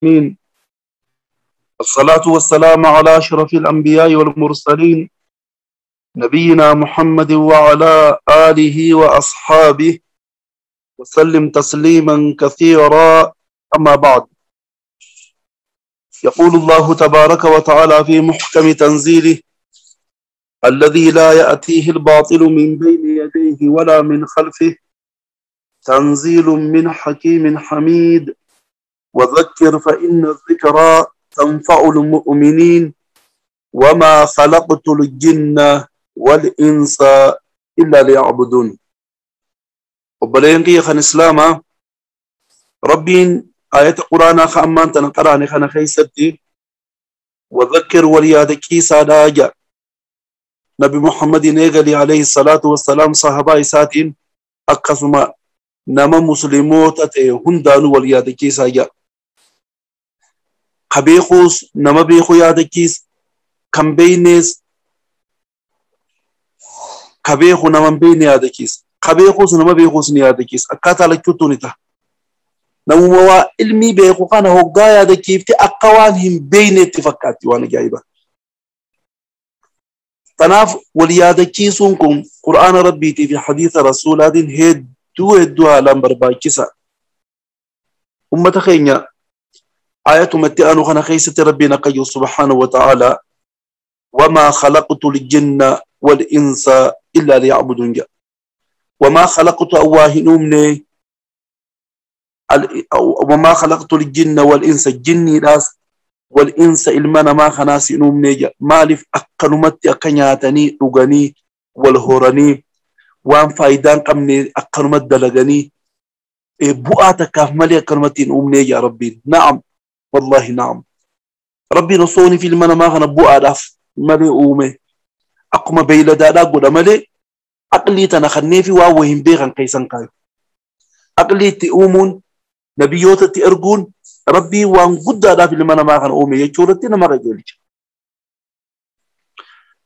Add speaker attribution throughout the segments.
Speaker 1: العالمين، الصلاة والسلام على أشرف الأنبياء والمرسلين، نبينا محمد وعلى آله وأصحابه وسلم تسليما كثيرا. أما بعد، يقول الله تبارك وتعالى في محكم تنزيله الذي لا يأتيه الباطل من بين يديه ولا من خلفه، تنزيل من حكيم حميد، وذكر فإن الذكرى تنفع المؤمنين، وما خلقت الجن والإنس إلا ليعبدون. وبلين خان إسلاما ربين آية قرآن خامان تنقراني خان خيستي وذكر وليادكي ساداجا نبي محمد نيغلي عليه الصلاة والسلام صحابة ساتين أكسما نما مسلموت هندانو وليادكي ساجا قبيخوس نما بيخو يادكيس كم بينيس قبيخو نما بين يادكيس قبيخوس نما بيخوس نيادكيس أكاتا لكتونيتا نمو علمي بيخو كان هوغا يادكيفتي أقوان هم بين اتفاقاتي وانا جايبا. تناف وليادكيسون كم قرآن ربي في حديث رسول هذين هدو هدو هالان برباكيسا أمة خينيا آية متي أنو خنا خيسة ربنا قيو سبحانه وتعالى وما خلقت الجن والإنس إلا ليعبدون. وما خلقت أواهنومني وما خلقت الجن والإنس الجن راس والإنس إلمنا ما خناس نومني مالف أقنمتي أقنياتني رغني والهورني وان فايدان قمني أقنمت دلغني بؤاتك مالي أقنمتي نومني يا ربي. نعم والله نعم ربي نصوني في المنا ما خنا بؤادف مالي أومي أقوم بيلدا قد مالي أقلي تنخني في واوهم بيغن قيسان قايو أقلي تأومون نبيوت تأرجون ربي وان قد هذا في المنا ما خن أومي يجورتي نما رجولي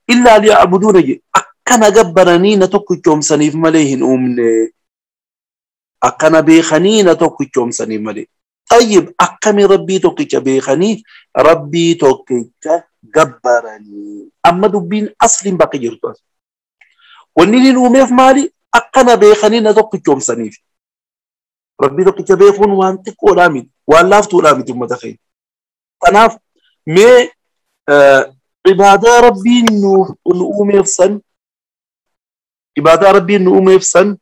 Speaker 1: إلا ليعبدون أكنا جبرني نتوك سنيف مليهن أومني أكنا بيخني نتوك سنيف ملي. طيب أكمي ربي توكي بيخني ربي توكي جبرني أما دبين أصل باقي جرتوس ونيني نومي في مالي أكنا بيخني نتوك سنيف ربي توكي بيخون وانتك ولامد ولافتو ولامد متخيل. تناف مي عبادة ربي نؤمي فسن عبادة ربي نؤمي فسن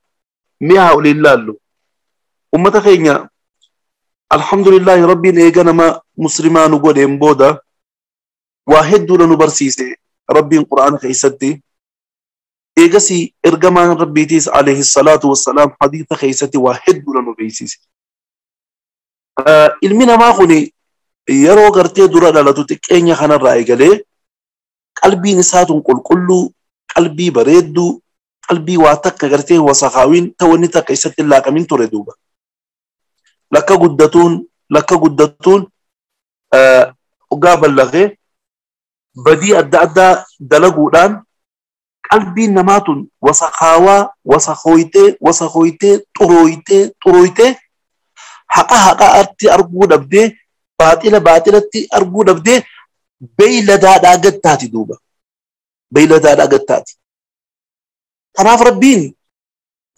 Speaker 1: مي هؤلاء الله ومتخيل. الحمد لله ربي نيجانا ما مسلمان وقول بودا واحد دون نبرسيسي ربي القرآن خيستي إيجاسي إرجمان ربي تيس عليه الصلاة والسلام حديث خيستي واحد دون نبيسيسي ilmi namaa kuni yeroo gartee dura dhalatu xiqqeenya kanarraa eegalee qalbiin isaa tun qulqulluu qalbii bareedduu qalbii waa takka gartee wasakaawiin ta'wanni takka isatti hin laaqamin ture duuba. Lakka guddatuun ogaa ballaqee badii adda addaa dalaguudhaan qalbiin namaa tun wasakaawaa wasakooytee wasakooytee xurooytee xurooytee haqa haqa arti arguu dhabdee baaxila baaxilatti arguu dhabdee beeyladaadhaa gattaati duuba. Beeyladaadhaa gattaati. Kanaaf rabbiin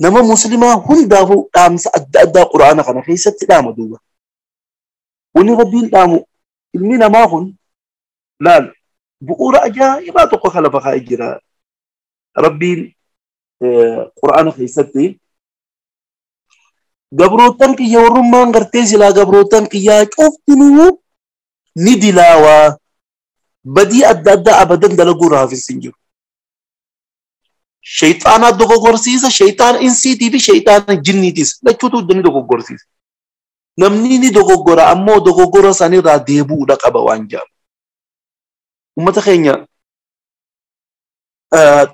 Speaker 1: nama muslimaa hundaafuu dhaamsa adda addaa quraana kana keessatti dhaama duuba. Wanni rabbiin dhaamu ilmi namaa kun laal bu'uura ajaa'ibaa tokko kan lafa kaa'ee jira. Rabbiin quraana keessatti gabrootan kiyya warrummaan gartee silaa gabrootan kiyyaa cuftinuu ni dilaawaa badii adda addaa abadan dalaguu raafis hin jiru. Shayxaana dogoggorsiisa, shayxaana insiitii fi shayxaana jinniitis lachuutu ni dogoggorsiisa. Namni ni dogoggora ammoo dogoggora sanirraa deebi'uudha qaba waan jedhamu. Uummata keenya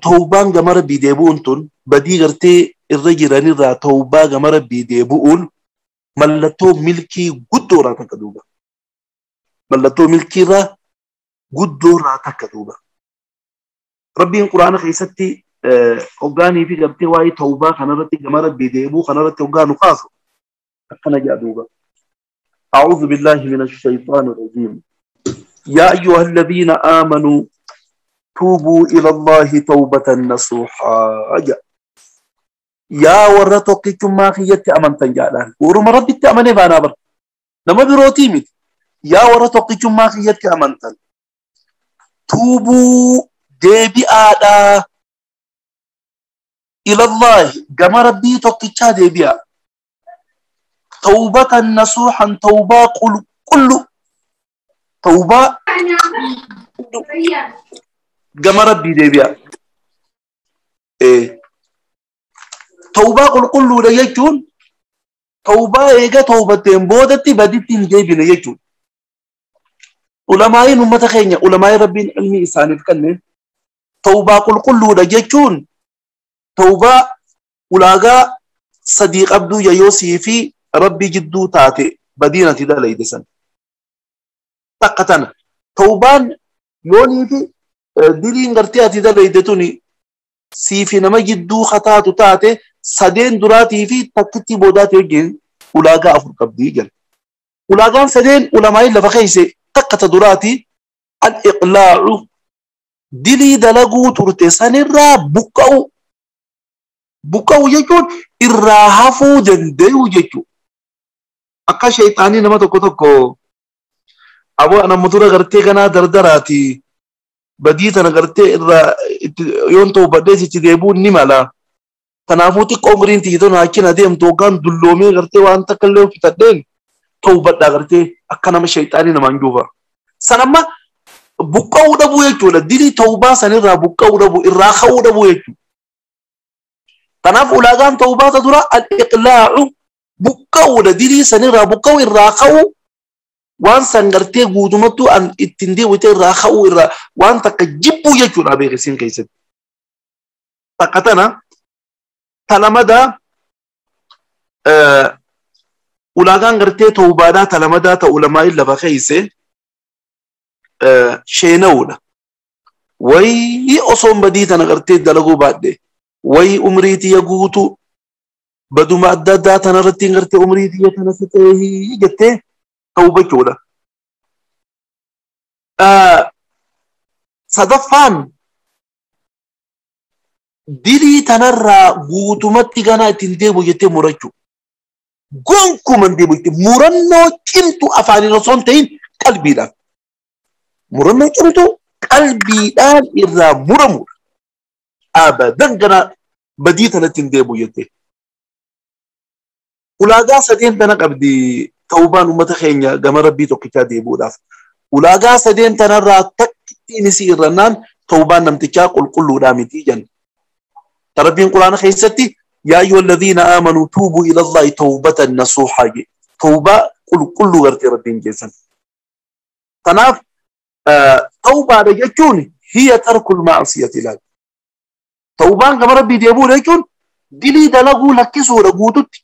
Speaker 1: tawbaan gama rabbii deebi'uun tun badii gartee irra jiranirraa tawbaa gama rabbii deebi'uun mallattoo milkii guddoorraa takka duuba. Mallattoo milkiirraa guddoorraa takka duuba. Rabbiin quraana keessatti hoggaanii fi gartee waa'ee tawbaa kanarratti gama rabbii deebi'uu kanarratti hoggaa nu kaasu akkana jedha duuba. أعوذ بالله من الشيطان الرجيم. يا أيها الذين آمنوا توبوا إلى الله توبة نصوحا. يا ورتقكم ما خيت أمنتن جالان ورم ربي تأمني بانا بر نما بروتي مت. يا ورتقكم ما خيت أمنتن توبوا ديبي آدا إلى الله كما ربي تقيتشا ديبيا توبة نصوحا توبة قل كل توبة كما ربي ديبيا إيه توبة قل كل ريجون توبة إيجا توبة بودتي بديتين ديبين يجون. علماء أمة خينيا علماء ربي علمي إساني فكني توبة قل كل ريجون توبة ولاغا صديق عبدو يا يوسفي ربي جدو تاتي بدينة داليدسن تقتنا توبان يوني في دلين غرتي داليدتوني سيفي نما جدو خطاتو تاتي سدين دراتي في تكتي بوداتي جن ولاغا أفر قبدي جن ولاغان سدين علماء لفخيسي تقت دراتي الإقلاع دلي دلقو ترتسان الرا بقو بقو jechuun irraa hafuu danda'u jechuudha. Akka shayxaanii nama tokko tokko aboo ana mutura gartee kanaa dardaraati badii tana gartee irraa yoon ta'u badhee itti deebi'uun ni mala. Kanaafuu xiqqoo umriin tiyyitoon achiin adeemtu hoggaan dulloomee gartee waan takka illee fitadheen ta'u badhaa gartee akka nama shayxaanii namaan juufa. Sanamma buqqa'uu dhabuu jechuudha. Dilii ta'ubaa sanirraa buqqa'uu dhabuu irraa ka'uu dhabuu jechuudha. Kanaaf ulaagaan tawbaata dura al-iqlaa'u buqqa'uudha. Dilii sanirraa buqqa'u irraa ka'u waan san gartee guutumattuu an ittiin deewite irraa ka'u irraa waan takka jibbuu jechuudha beekisiin keessatti. Takka tana talamadaa ulaagaan gartee tawbaadhaa talamadaa ta ulamaa'in lafa keeyse sheena'uudha. Wayii osoon badii tana gartee dalaguu baadhe way umriitii yaguutu baduma adda addaa tanarratti gartee umriitii tana fixee jettee tawbachuudha. Sadaffaan dilii tanarraa guutumatti ganaa ittiin deebi'u jettee murachuu. Gonkumaa deebi'u jettee murannoo cimtu afaaniin osoo hin ta'in qalbiidhaan. Murannoo cimtu qalbiidhaan irraa muramudha. Abadan ganaa badii tanatti hin deebi'u jettee. Ulaagaa sadeen tana qabdi tawbaan uummata keenya gama rabbii tokkichaa deebi'uudhaaf. Ulaagaa sadeen tanarraa takkittiin isii irrannaan tawbaan namtichaa qulqulluudhaa miti jenna. Rabbiin quraana keessatti yaa ayyuha alladhiina aamanuu tuubuu ila Allaahi tawbatan nasuuhaa jedhe. Tawbaa qulqulluu gartee rabbiin geessan. Kanaaf tawbaadha jechuun hiya tarkul ma'asiyati laal. Tawbaan gama rabbii deebi'uudha jechuun dilii dalaguu lakkisuudha guututti.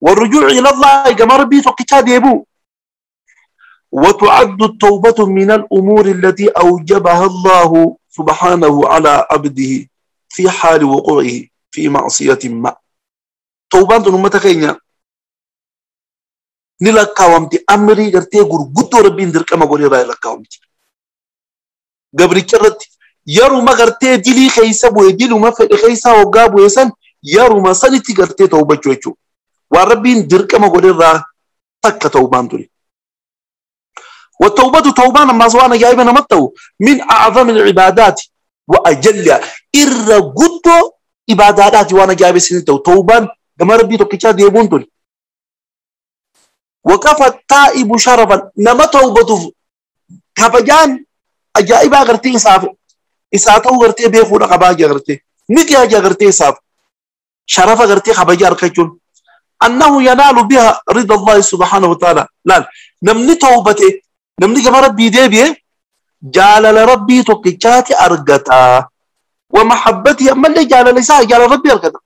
Speaker 1: والرجوع إلى الله كما ربي توقيتها ديبو. وتعد التوبة من الأمور التي أوجبها الله سبحانه على عبده في حال وقوعه في معصية ما. توبان أمة خينيا نلقاومتي أمري غرتي غرغتو ربي ندرك ما غوري راي لقاومتي قبل كرت يرو ما غرتي دلي خيسا بو دلو ما في خيسا وغابو يسن يرو ما سنتي غرتي توبة جوجو وربي ندرك ما غوري را تك توبان تولي. والتوبة توبان ما زوانا جايبنا متو من أعظم العبادات وأجلها إر قدو عبادات وانا جايب سنتو توبان كما ربي توكيشا ديبون تولي. وكفى التائب شرفا نما توبته كفجان أجائب غرتي إساف إساتو غرتي بيخونا قباجة غرتي نتي أجا غرتي إساف شرف غرتي خبجة ركجون أنه ينال بها رضا الله سبحانه وتعالى. لا نمني توبته نمني كما ربي ديبيه جعل لربي توكيشاتي أرقتا ومحبتي أما اللي جعل ليسا جعل ربي أرقتا.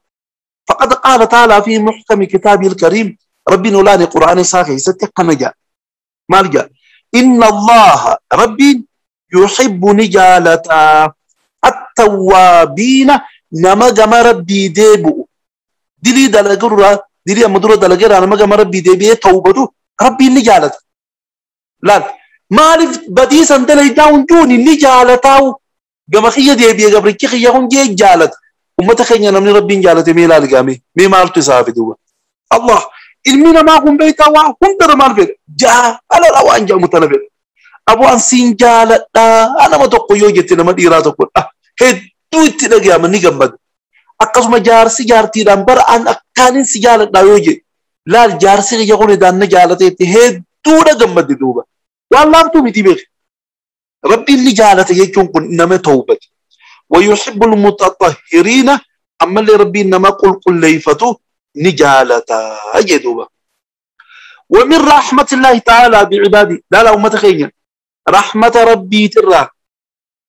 Speaker 1: فقد قال تعالى في محكم كتابه الكريم ربي نولاني قرآن ساخي ستقنجا مالجا إن الله ربي يحب نجالتا التوابين نما جما ربي ديبو دلي دلقرة دلي أمدرة دلقرة نما جما ربي ديبي توبته Rabbiin ni jaalata. Laal maaliif badii san dalaydaa hunduun ni jaalataa'u gama kiyya deebi'e gabrichi kiyya hundee jaalata. Ummata keenya namni Rabbiin jaalate mee ilaali gaame mee maaltu isaa fiduuba. Allah ilmi namaa kun beektaa waa hundarra maal fedha jaalala waan jedhamu tana fedha. Aboo an siin jaaladhaa nama tokko yoo jette nama dhiiraa tokkodha. Hedduu itti dhaga'ama ni gammada. Akkasuma jaarsi jaartiidhaan bara an akkaanin si jaaladhaa yoo jedhe laal jaarsi kiyya kun edaanna jaalateetti hedduudha gammadde duuba. Waan laaftuu miti beeke. Rabbiin ni jaalate jechuun kun nama tawbate. ويحب المتطهرين أما اللي ربي إنما قل قل ليفتو نجالتا أجدوبا. ومن رحمة الله تعالى بعباده لا لا أمة خينيا رحمة ربي ترى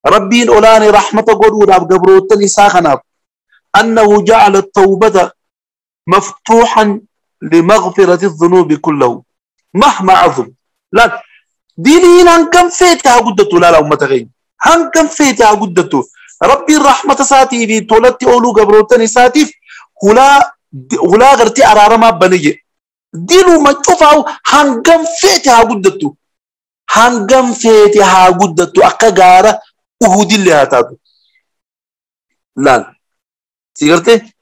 Speaker 1: ربي الأولاني رحمة قدود قبروتني ساخنا أنه جعل التوبة مفتوحا لمغفرة الذنوب كله مهما عظم. لا دينين هنكم فيتها قدته لا لا أمة خينيا هنكم فيتها قدته ربي الرحمة ساتي في تولتي أولو قبروتني ساتي هلا غرتي أرارما بنية دينو ما تشوفه هنقم فيتها قدتو هنقم فيتها قدتو أكا غارة أهودي اللي هاتاتو لا سيغرتي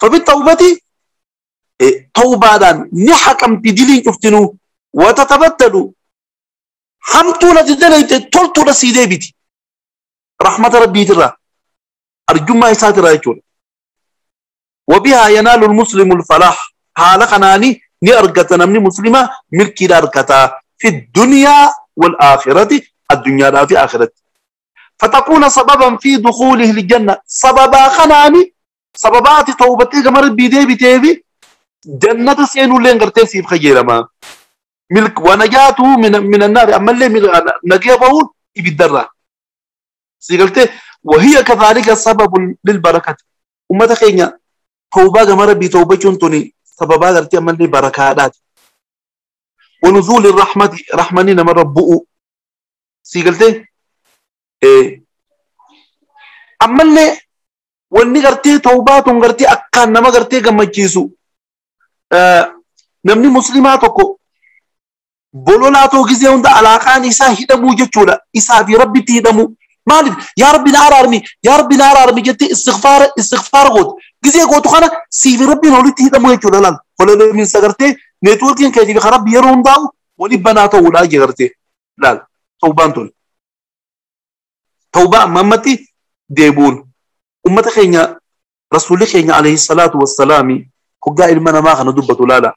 Speaker 1: فبالتوبة توبة دان نحكم تدلين شفتنو وتتبدلو حمتونا تدلين تلتونا سيدي بيتي رحمة ربي ترى أرجو ما يساتر يجون. وبها ينال المسلم الفلاح حال خناني نأرقتنا من مسلمة ملكي لأرقتا في الدنيا والآخرة الدنيا لا في آخرة فتكون سببا في دخوله للجنة سببا خناني سببات توبتي كما ربي دي بتيبي جنة سينو لين غرتي سيب خير ما ملك ونجاته من النار أما اللي نجابه يبدرها سيقلت وهي كذلك سبب للبركة. وما تخينيا توبة كما ربي توبة جنتني سببا غرتي أما اللي بركات ونزول الرحمة رحمني نما ربؤ سيقلت إيه أما اللي واني غرتي توبات غرتي أكان نما غرتي كما جيسو نمني مسلماتكو بولولاتو غزي هند علاقان إسا هدمو جتشولا إسا في ربي تهدمو مالك يا ربي نار أرمي يا ربي نار أرمي جتي استغفار استغفار غوت غزي غوتو خانا سي في ربي نولي تهدمو جتشولا لان ولا من سغرتي نتوركين كيدي خرب يرون داو ولي بناتو ولا جغرتي لا توبانتون توبة ممتي ديبون أمة خينا رسول خينا عليه الصلاة والسلام هقا المنا ما خنا دبتو لا لا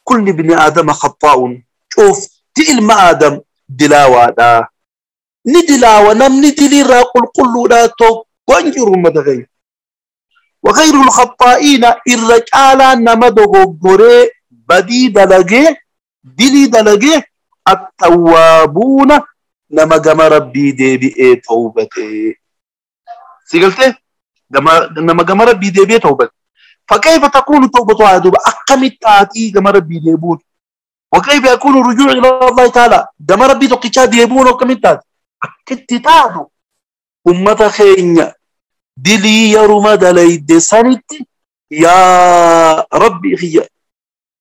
Speaker 1: كل ابن آدم خطاء شوف تي الما آدم دلاوة دا ندلاوة نم ندلي راقل قلو لا تو وانجر أمة خينا وغير الخطائين الرجال نمدو غوري بدي دلقي دلي دلقي التوابون نما جما ربي دي بي اي توبتي سيقلتي نما جما ربي دي بي توبتي فكيف تكون توبة عدوب أقم التاتي جما ربي ديبون وكيف يكون الرجوع إلى الله تعالى جما ربي تقيشا ديبون وكم التاتي أكتتادو أمة خينيا دلي يرمى دلي دسانتي يا ربي خيا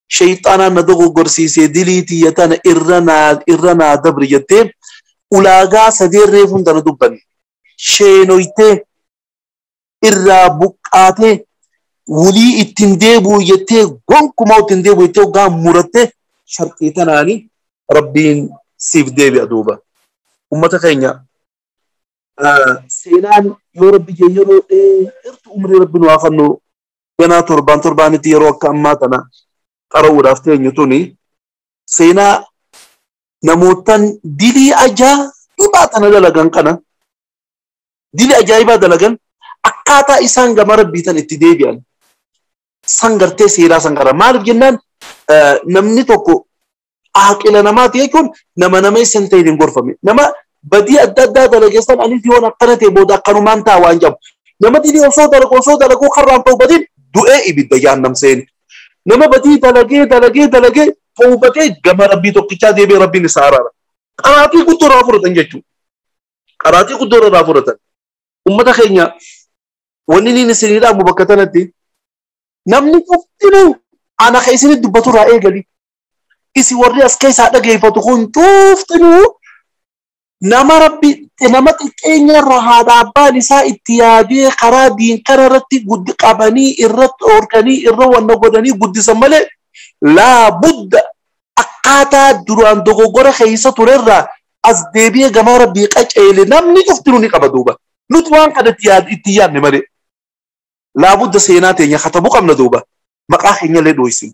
Speaker 1: شيطانا ندغو قرسيسي دليتي يتانا إرنا إرنا دبر يتين ولاغا سدير ريفون دانا دبن شينويتي إرا بقاتي ولي اتنديبو يتي غنكو اتنديبو يتي وغام مرتي شرطي تناني ربين سيف ديبي أدوبا أمتا خينيا سينان يو ربي يرو إرتو أمري ربي نواخنو غنا تربان تربانتي يرو كأماتنا قرأوا رافتين يتوني سينا نموتن دلي أجا إباتنا دلقان قنا دلي أجا إبا دلقان أكاتا إسان غمار بيتن اتديبيان سنغرتي سيرا سنغرا مالف جنان نمني توكو آكلا نماتي يكون نما نمي سنتين غرفمي نما بدي أدى دلقستان أني ديون أقنتي بودا قنومان تا وانجم نما دلي أصو دلقو أصو دلقو خرام توبتين دعائي بالدجان نمسين نما بدي دلقي دلقي دلقي توبتي جما ربي توكيشا دي بي ربي نسارا قراتي كنت رافورتن جتشو قراتي كنت رافورتن أمتا خينيا ونيني نسيني مبكتنتي نمني كفتنو أنا خيسيني دبتو رأي قالي Isi warri as keessaa dhageeffatu kun cuuftinuu nama rabbi nama xiqqeenya irra haadha abbaan isaa itti yaadee karaa diin kana irratti guddi qabanii irratti oorkanii irra wanna godhanii guddisan malee laa budda akkaataa duraan dogoggora keessa turerraa as deebi'ee gama rabbii qaceele namni cuftinuu ni qaba duuba. Nuti waan kana itti yaadne malee laa budda seenaa teenya katabuu qabna duuba. Maqaa keenya illee dho'isin.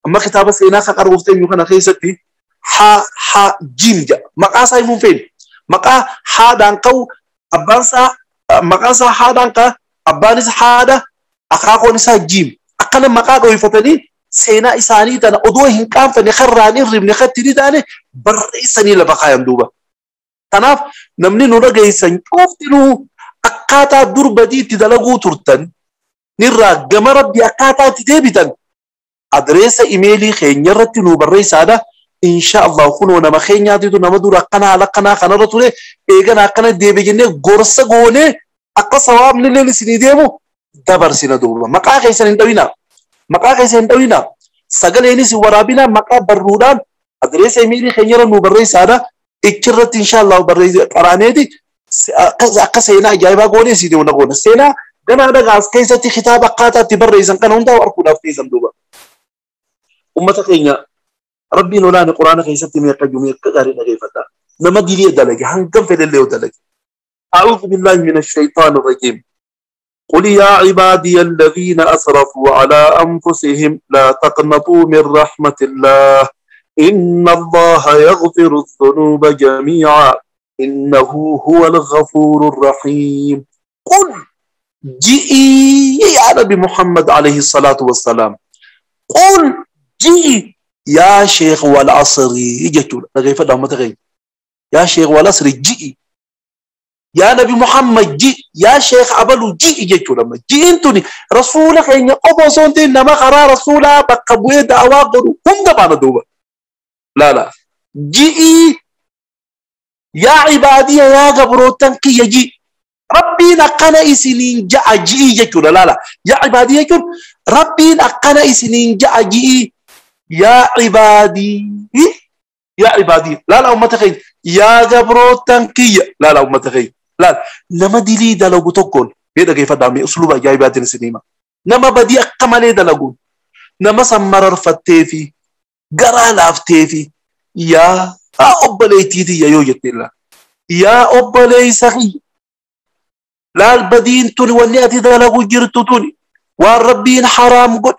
Speaker 1: Amma kitaaba seenaa kan qaruuf teenyu kana keessatti haa haa jiim jedha. Maqaa isaa himuun feene. Maqaa haadhaan ka'u abbaan isaa maqaan isaa haadhaan ka'a abbaan isaa haadha akaakoon isaa jiim. Akkana maqaa dho'ifatanii seenaa isaanii tana odoo hin qaanfanne karraan hin ribne katti ni taane barreessanii lafa kaayan duuba. Kanaaf namni nu dhageessan cuftinuu akkaataa dur badii itti dalaguu turtan nirraa gama rabbii akkaataa itti deebitan adreessa imeelii keenya irratti nu barreessaadha. Insha Allah kunoo nama keenyaatitu nama dura akkana haala akkanaa kanarra ture eegana akkana deebi jennee gorsa goonee akka sawaabni illee isinii deemu dabarsina duuba. Maqaa keessan hin dhawinaa. Maqaa keessan hin dhawinaa. Sagaleenis hin waraabinaa maqaa barruudhaan adreessa imeelii keenyarra nu barreessaadha. Ichirratti insha Allah barreessa qaraaneeti akka seenaa ajaa'ibaa goonee isinii deemu goona. Seenaa ganaa dhagaas keessatti kitaaba akkaataa itti barreessan kana hundaa arguudhaaf teessan duuba. Ummata keenya rabbiin olaane quraana keessatti meeqa jiru meeqa gaarii dhageeffata. Nama dilii dalage hangam fedhellee yoo dalage. أعوذ بالله من الشيطان الرجيم. قل يا عبادي الذين أسرفوا على أنفسهم لا تقنطوا من رحمة الله إن الله يغفر الذنوب جميعا إنه هو الغفور الرحيم. قل جئي يا نبي محمد عليه الصلاة والسلام. قل جئي يا شيخ والعصر يجتول رغيفة دعمة غير يا شيخ والعصر جئي يا نبي محمد جئ يا شيخ أبلو جئ يجتول أما جئ انتوني رسولك إن يقفوا صنتين نما خرا رسولا بقبوية دعوة قلوا هم دبانا دوبا لا لا جئي يا عبادي يا قبروتن كي يجي ربي نقنا إسنين جاء جئي يجتول لا لا يا عبادي يجتول ربي نقنا إسنين جاء جئي يا عبادي يا عبادي لا لا أمة خير يا جبروتن كي لا لا أمة خير لا نما دلي دلقو تقول بيدا كيف دامي أسلوب جايبات السينما نما بدي أكمل دلقو نما سمرر فتيفي قرا لافتيفي يا أبلي تيتي يا يوجد الله يا أبلي سخي لا البدين توني وني دلقو جرتو توني والربين حرام قل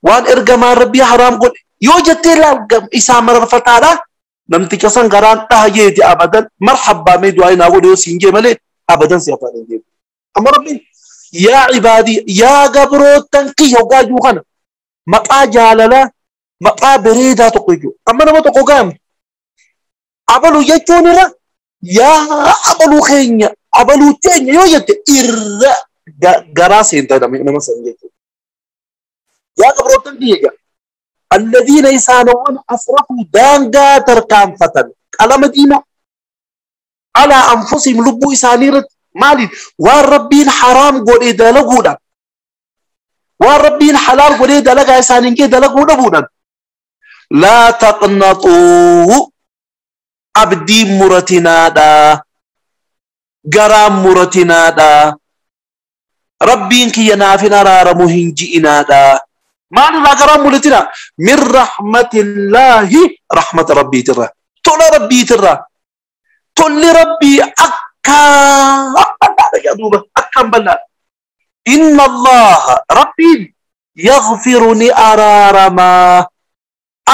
Speaker 1: وان إرجمان ربي حرام قل يوجد الله إسام مرفتالا نمتك سنغران تهجيتي أبدا مرحبا ميدو أين أقول يوسين جمالي أبدا سيفاني جيب أما ربي يا عبادي يا قبرو تنقيه وقاجو خنا مقا جاللا مقا بريدة تقيجو أما نما تقوغام أبلو يجوني لا يا أبلو خينيا أبلو تينيا يوجد إر غراسي انت نما سنجيتو يا قبرو تنقيه الذين يسانون أسرفوا دانغا تركان فتن قلم ديما على أنفسهم لبو إسانيرت مالي والربين حرام قول إذا لقونا والربين حلال قول إذا لقى إسانين كده لقونا بونا لا تقنطوا أبدي مرتنا دا قرام مرتنا دا ربين كي ينافنا رارمهن جئنا دا ما لنا قرام ملتنا من رحمة الله رحمة ربي ترى تولى ربي ترى تولى ربي أكا أكا بلا إن الله ربي يغفرني أرارما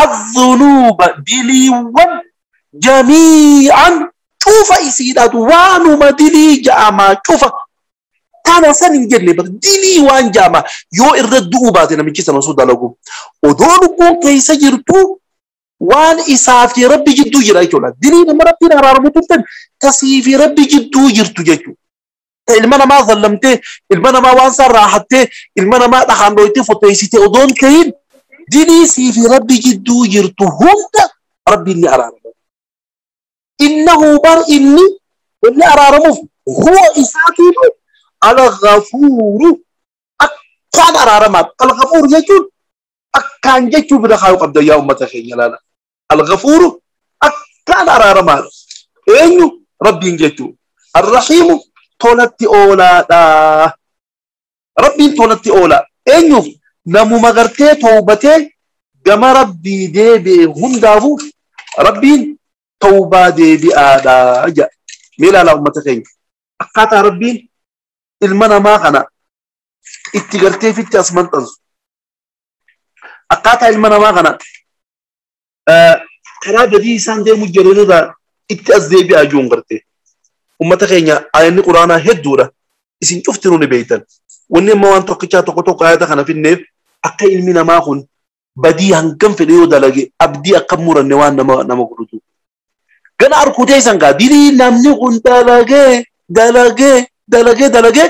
Speaker 1: الذنوب دليوا جميعا شوف إسيدات وانو ما دلي جاما شوف Tana sanin jenne bar dilii waan jaama yoo irra du'uu baate namichi sana osoo dalagu odoo lubbuun keessa jirtu waan isaa fi rabbi jidduu jira jechuudha. Dilii nama rabbiin araaramu turtan tasii fi rabbi jidduu jirtu jechuudha. Ilma namaa zallamtee ilma namaa waan isaa raahattee ilma namaa dhahaan dhoytee fotteessitee odoon ta'in dilii sii fi rabbi jidduu jirtu hunda rabbiin ni araarama. Innahu bar inni inni araaramuuf huwa isaatiitu الغفور أكان أرارمات الغفور يجون أكان يجون بدخاو قبل يا أمة خير لا لا Al-Ghafuuru akkaan araaramaadha. Eenyu Rabbiin jechuudha. Ar-Rahiimu tolatti oolaadha. Rabbiin tolatti oola. Eenyuuf namuma gartee tawbatee gama Rabbii deebi'e hundaafuu Rabbiin tawbaa deebi'aadha jedha. Mee ilaalaa uummata keenya. Akkaataa Rabbiin ilma namaa kana itti gartee fitti as maxxansu. Akkaataa ilma namaa kana karaa gadii isaan deemu jiranirraa itti as deebi'aa jiruun gartee. Uummata keenya ayanni quraanaa hedduudha. Isin cuftinuu ni beektan. Wanni amma waan tokkichaa tokko tokko ayata kana finneef akka ilmi namaa kun badii hangam fedhe yoo dalage abdii akka muranne waan nama godhutu. Gana arkutee isan gaa dilii namni kun dalagee dalagee dalagee dalagee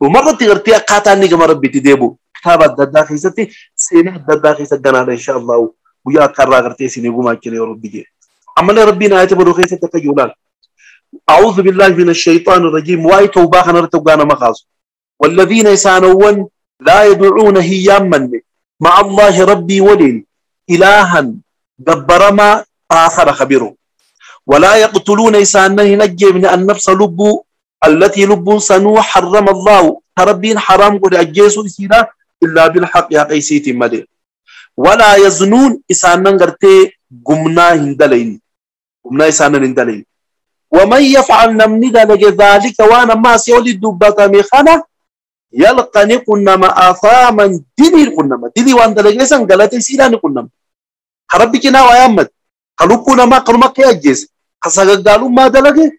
Speaker 1: dhumarratti gartee akkaataa inni gama Rabbiitti deebi'u. Kitaaba adda addaa keessatti seenaa adda addaa keessatti ganaadha insha Allahu guyyaa akka irraa gartee isin gumaachine yoo Rabbi jedhe. Ammallee Rabbiin ayata biroo keessatti akka jiru laala. أعوذ بالله من الشيطان الرجيم. واي توبة خنرت وقانا مخاص. والذين يسانون لا يدعون هياما مع الله ربي ولين إلها دبرما آخر خبيره ولا يقتلون إسانه نجي من النفس لب التي لب سنو حرم الله ربين حرام قد أجيسوا إسينا إلا بالحق يا قيسيتي مدي ولا يزنون إسانه قرتي قمنا هندلين قمنا إسانه هندلين ومن يفعل نمني ذلك وانا ما سيولي دبتا ميخانا يلقني قنما آثاما دلي قنما دلي وان دلقيسان غلطي سيراني قنما ربي كنا ويامد قلوبنا ما قلما كيجيس خسا قالوا ما دلقي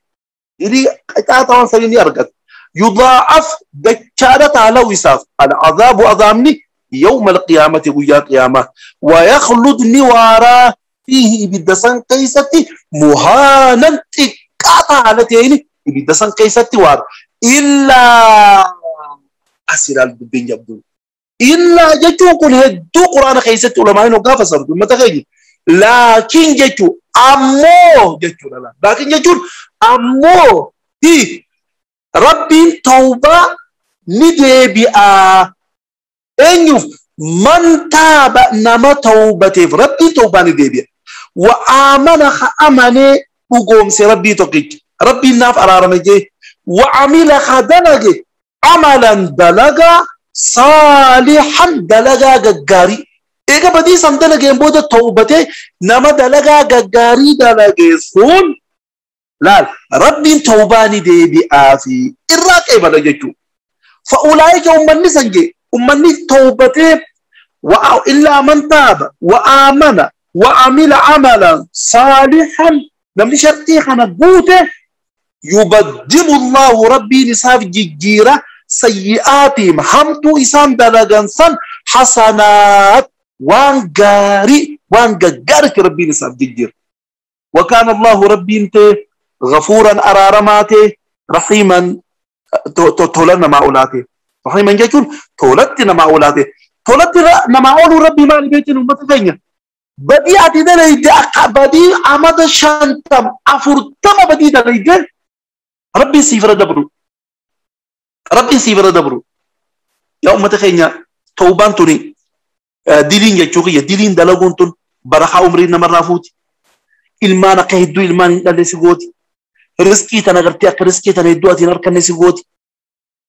Speaker 1: دلي قطعة وان سيني أرقد يضاعف دكارة على وساف العذاب أظامني يوم القيامة ويا قيامة ويخلدني وارا فيه بدسان قيستي مهانا تكاتا على تيني بدسان قيستي وارا إلا أسير الدبين يبدو إلا جتو كل هدو قرآن خيست علماء نقاف صرت ما تخيل لكن جتو أمو جتو لا لكن جتو أمو دي ربي توبة ندي بيا إنه من تاب نما توبته ربي توبة ندي بيا وآمن خأمنه وقوم سربي تقيت ربي ناف على رمجه وعمل خدنجه عملا دلغا صالحا دلغا غغاري ايغا بدي سم دلغه بود توبته نما دلغا غغاري دلغه سون لا ربي توباني دي بي افي الراقي بلجچو فاولئك هم النسنجي امني توبته الا من تاب وامن وعمل عملا صالحا نمني شرطي خنقوته يبدل الله ربي نصاف جيجيرة سيئاتهم همتو إسان دلغان سن حسنات وان غاري وان غارك ربي نصاف جيجير وكان الله ربي انت غفورا أرارماته رحيما تولنا ما أولاته رحيما جيجون تولتنا ما أولاته تولتنا ما أولو ربي ما لبيتنا ومتغنيا بدي أتي دليد بدي أمد شانتم أفرتم بدي دليد ربي سيفر دبرو ربي سيفر دبرو يا أمة خينيا توبان توني دلين يجوغية دلين دلغون تون برخا عمري نمر رافوت إلمان قهدو إلمان دلسي رزقي تنغرتي أك رزقي تنهدو أتي نركن نسيغوتي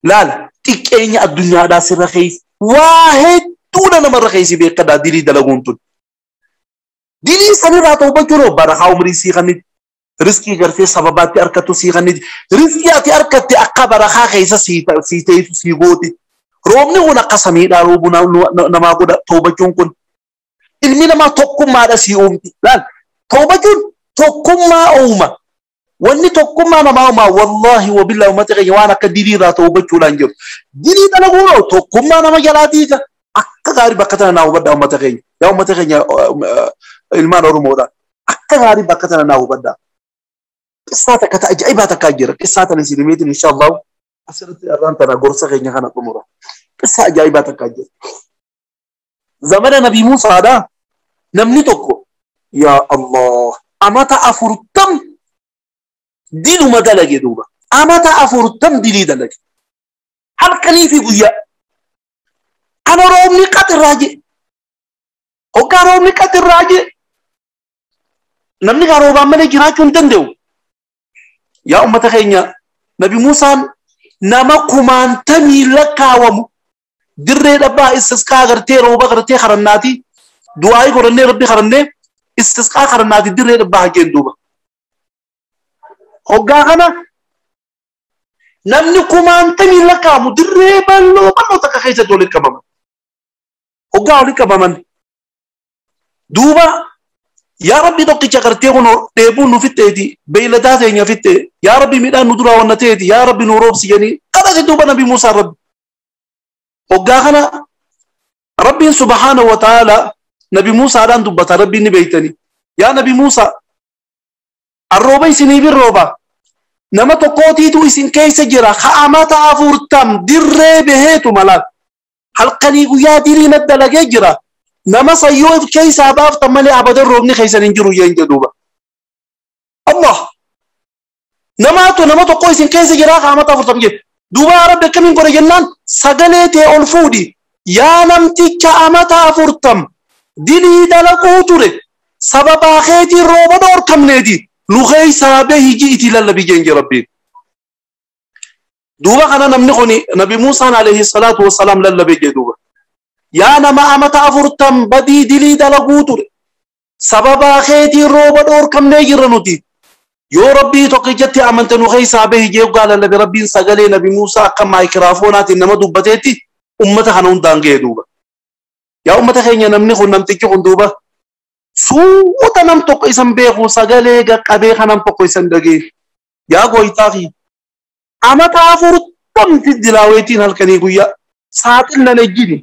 Speaker 1: لا لا تكيني الدنيا دا سر رخيص واحد دون نمر رخيص بيقدا دلي دلغون تون دلي سني راتو بجرو برخا عمري سيغني رزقي غرتي سبباتي أركتو سيغني رزقي أتي أركتي أقا برخا خيسا سيتيسو سيغوتي رومني هنا قسمي لا روبنا نما قد توبة جون ilmi namaa tokkummaadha sii uumti. Laal tawbachuun tokkummaa uuma. Wanni tokkummaa namaa uumaa wallaahi wabillahi uummata keenya waan akka diliirraa tawbachuudhaan jiru. Dilii dalaguudhaan tokkummaa nama jalaa diiga. Akka gaarii bakka tana naa hubadhaa uummata keenya. Yaa uummata keenya ilmaan Oromoodha. Akka gaarii bakka tana naa hubadhaa. Qissaa takka ta ajaa'ibaa takkaa jira. Qissaa tana isin himeetiin inshaallah asirratti irraan tana gorsa keenya kana xumura. Qissaa ajaa'ibaa takkaa jira. Zamana Nabii Muusaadhaa namni tokko yaa Allah amata 40 diluma dalage duuba. Amata 40 dilii dalage. Halkanii fi guyyaa. Ana roobni qaxirraa jee. Hoggaa roobni qaxirraa jee. Namni gaa roobaan malee jiraachuu hin danda'u. Yaa ummata keenya, Nabi Muusaan nama kumaantamii lakkaawamu dirree dhabbaa istisqaa gartee rooba gartee karannaati du'aayii godhannee rabbi karannee istisqaa karannaati dirree dhabbaa hajjeen duuba. Hoggaa kana namni kumaantamii lakkaawamu dirree bal'oo bal'oo takka keessatti walitti qabaman. Hoggaa walitti qabaman duuba yaa rabbi tokkicha gartee kun dheebuun nu fixxeeti beeyladaa teenya fixxe yaa rabbi midhaan nu duraa wanna ta'eeti yaa rabbi nu roobsi jedhanii kadhate duuba Nabi Muusaan rabbi. Hoggaa kana rabbiin subhaanahu wa ta'ala Nabi Muusaadhaan dubbata rabbiin ni beeytani. Yaa Nabi Muusaa arrooba isiniif hin rooba nama tokkootiitu isin keessa jira ka'amata 40 dirree baheetu malaan halkanii guyyaa diriina dalagee jira. Nama sayyoo keessaa baaftan malee abadan roobni keessan hin jiru jeen jedhuuba. Allah namaatu nama tokko isin keessa jira ka'amata 40 jedhe. Duuba rabbi akkamiin godhe jennaan sagalee tee ol fuudhi yaa namticha amata 40 dilii dalaguu ture sababaa keetiin rooba dhoorkamneeti nu keessaa bahi ji'iti lallabi jeen je rabbiin. Duuba kana namni kuni Nabi Muusaan alayhi salaatu wassalaam lallabe jee duuba. Yaa nama amata 40 badii dilii dalaguu ture sababaa keetiin rooba dhoorkamnee jirra nuti. Yoo rabbii tokkichatti amante nu keessaa bahi jee hoggaa lallabe rabbiin sagalee Nabi Muusaa akka maayikiraafoonaatiin nama dubbateetti ummata kana hundaan ga'e duuba. Yaa ummata keenya namni kun namtichi kun duuba suuta nam tokko isan beeku sagalee qaqqabee kan nam tokko isan dhagee. Yaa gooytaa fi amata 40 dilaaweetiin halkanii guyyaa saaxil nan ejjini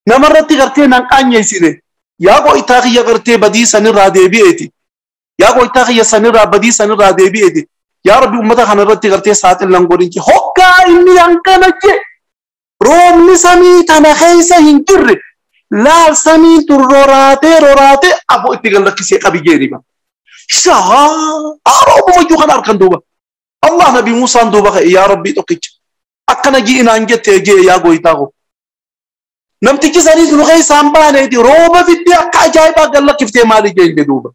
Speaker 1: namarratti gartee nan qaanyeessine yaa gooytaa kiyya gartee badii sanirraa deebi'eeti. Yaa gooytaa kiyya sanirraa badii sanirraa deebi'eeti. Yaa rabbi ummata kanarratti gartee saaxil nan godhin je hoggaa inni hangana je roobni samii tana keessa hin jirre laal samiin tun roraatee roraatee aboo itti gallakkisee qabi jeeni ba. Shaa roobumayyuu kana harkan duuba. Allah Nabi Muusaan duuba ka'e yaa rabbii tokkicha akkana ji'inaan jettee jee yaa gooytaa koo. Namtichi saniis nu keessaan baaneeti rooba fiddee akka ajaa'ibaa gallakkiftee maali jeen duuba.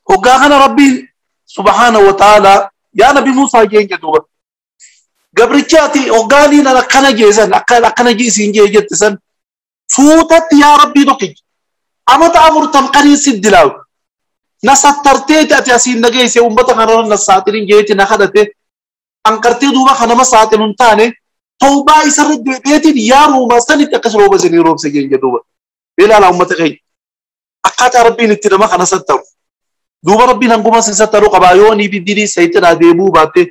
Speaker 1: Hoggaa kana rabbiin subhaanahu wa ta'ala yaa Nabi Muusaa jeen jedhuuba. Gabrichaati hoggaaniin akkana jeesan akkana jiisiin jee jette san suutatti yaa rabbii tokkicha amata 40 qaniin siddilaawu na sattarteeti ati asiin nageesse ummata kanarra na saaxilin jeeti na kadhate anqartee duuba kanama saaxilu hin taane tawbaa isarra deebi'eetiin yaa ruumaa sanitti akkas rooba isinii roobse jeen jedhuuba. Ilaala ummata keenya akkaataa rabbiin itti nama kana sattaru. Duuba rabbiin hanguma sin sattaruu qabaa yoo ni biddilii sayxinaa deemuu baatte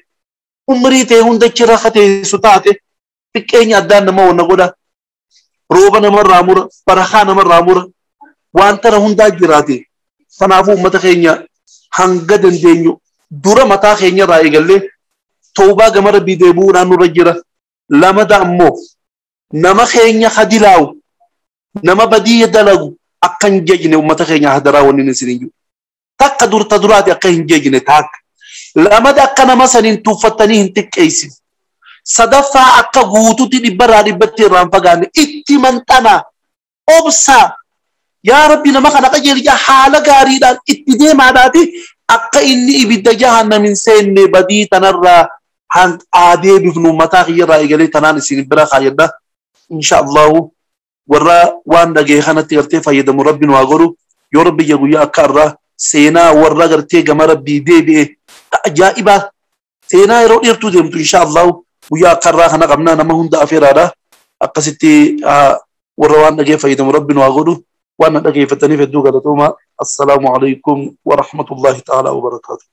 Speaker 1: umrii ta'e hunda chirra kateessu taate xiqqeenya addaan nama wanna godha rooba namarraa mura barakaa namarraa mura waan tana hundaa jiraate. Kanaafuu ummata keenya hanga dandeenyu dura mataa keenya irraa eegallee tawbaa gama rabbii deebi'uudhaan nurra jira. Lamada ammoo nama keenya hadilaawu nama badii dalagu akka hin jejne ummata keenya hadaraa wanni isin hin jiru. Takka durta duraati akka hin jejne takka. Lamada akka nama saniin tuuffattanii hin xiqqeessine. Sadaffaa akka guututti dhibbarraa dhibbatti irraa hin fagaanne itti manxanaa obsaa yaa rabbi nama kana qajeelcha haala gaariidhaan itti deemaadhaati akka inni ibidda jahannam hin seenne badii tanarraa adeebifnu mataa kiyyarraa eegalee tanaan isin bira kaayyadha. Insha Allahu warra waan dhagee kanatti gartee fayyadamu rabbi nu haa godhu. Yoo rabbi guyyaa akka irraa seenaa warra gartee gama rabbii deebi'e ajaa'ibaa seenaa yeroo dheertuu deemtu insha Allahu guyyaa akka irraa kana qabnaa nama hunda afeeraadha. Akkasitti warra waan dhagee fayyadamu rabbi nu haa godhu. Waan na dhageeffataniif hedduu galatooma. Assalaamu alaikum wa rahmatullahi ta'ala wa barakaatuh.